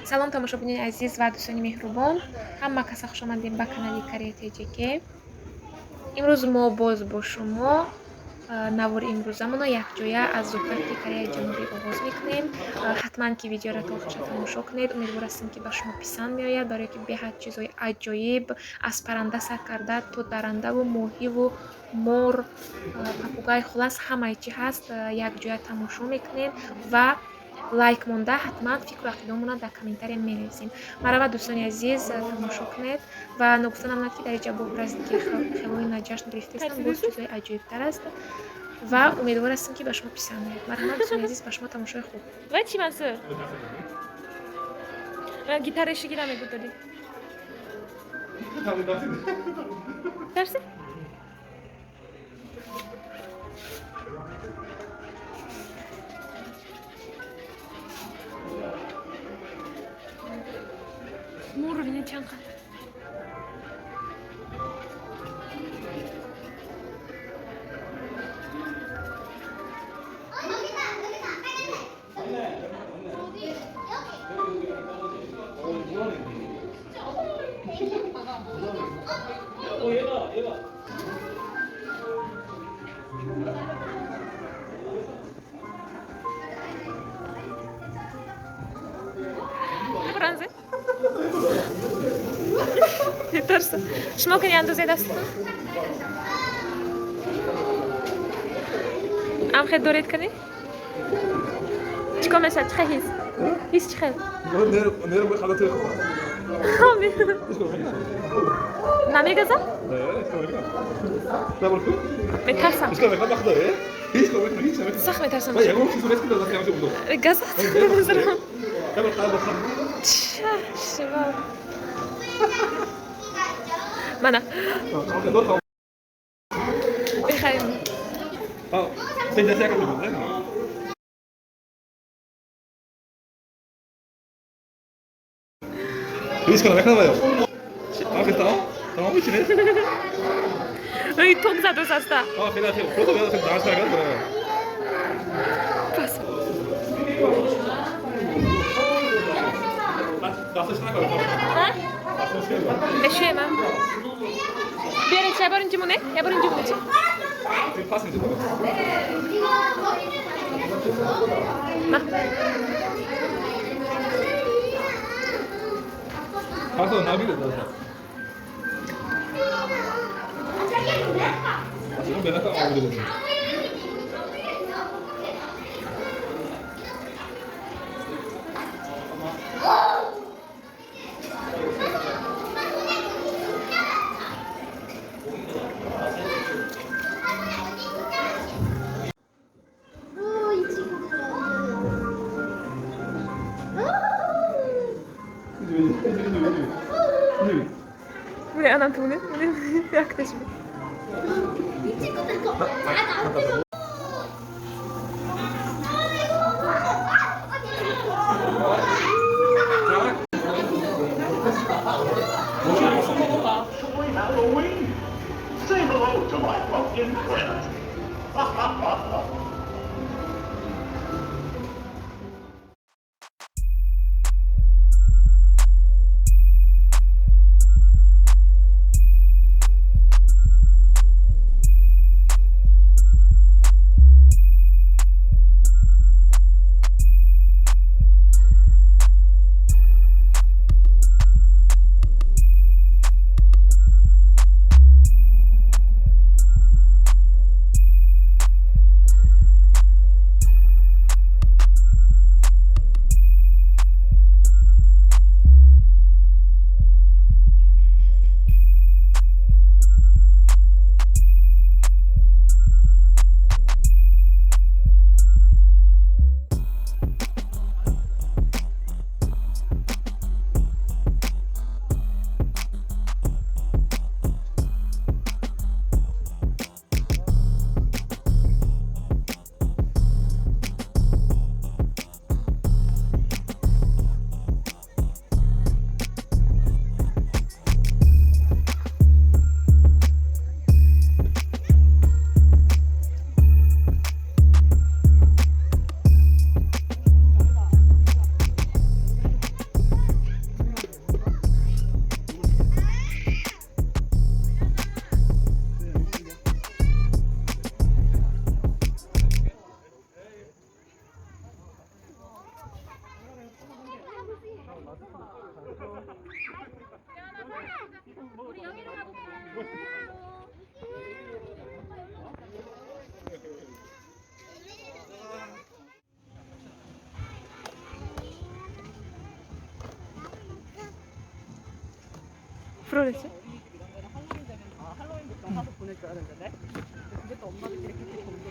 Салом, тамошобинони азиз ва дӯстони меҳрубон. Ҳама каса хуш омадем ба канали Корея ТҶК. Имрӯз мо боз бо шумо навори имрӯзамонро якҷоя аз зоопарки Кореяи Ҷанубӣ оғоз мекунем. Ҳатман ки видеоро то охирша тамошо кунед. Умедвор ҳастем, ки ба шумо писанд меояд, барое ки беҳад чизҳои аҷоиб аз парранда сар карда то дарандаву моҳиву мор, папугай, хулас ҳамаи чи ҳаст, якҷоя тамошо мекунем ва лайк монда ҳатман фикру ақидаомонро дар комментария менависем. Марҳамат, дӯстони азиз, тамошо кунед ва ногуфта намонад, ки дар инҷа бо праздники Хэллоуина ҷашн гирифтаистанд, боз чизҳои аҷоибтар аст ва умедвор ҳастем, ки ба шумо писанд меояд. Марҳамат, дӯстони азиз, ба шумо тамошои хуб. Ва чӣ, Мансур? Гитараи шигира мегӯ додӣ. Тарси? Муру бинед чанд қадр. Франзе? Метарса. Шумо кани андозе дастатон? Амхе доред кани? Чикор мешавад? Чӣ хел ҳис? Ҳис чӣ хел? Намегаза? Метарсам. Сахт метарсам. Газад. Ча, мана. Бихарем. Ток задос аста. Пас. Мешуемам. Биёред, я бор инҷи моне? Я бор инҷи моне чи? Ма. Say hello to my pumpkin friends. 우리 여기로 가볼까? 프로레스? 어린이집 이런 데는 할로윈 되면 다 할로윈 복장 사서 보내줘야 되는데. 근데 그게 또 엄마들끼리 그렇게 경쟁이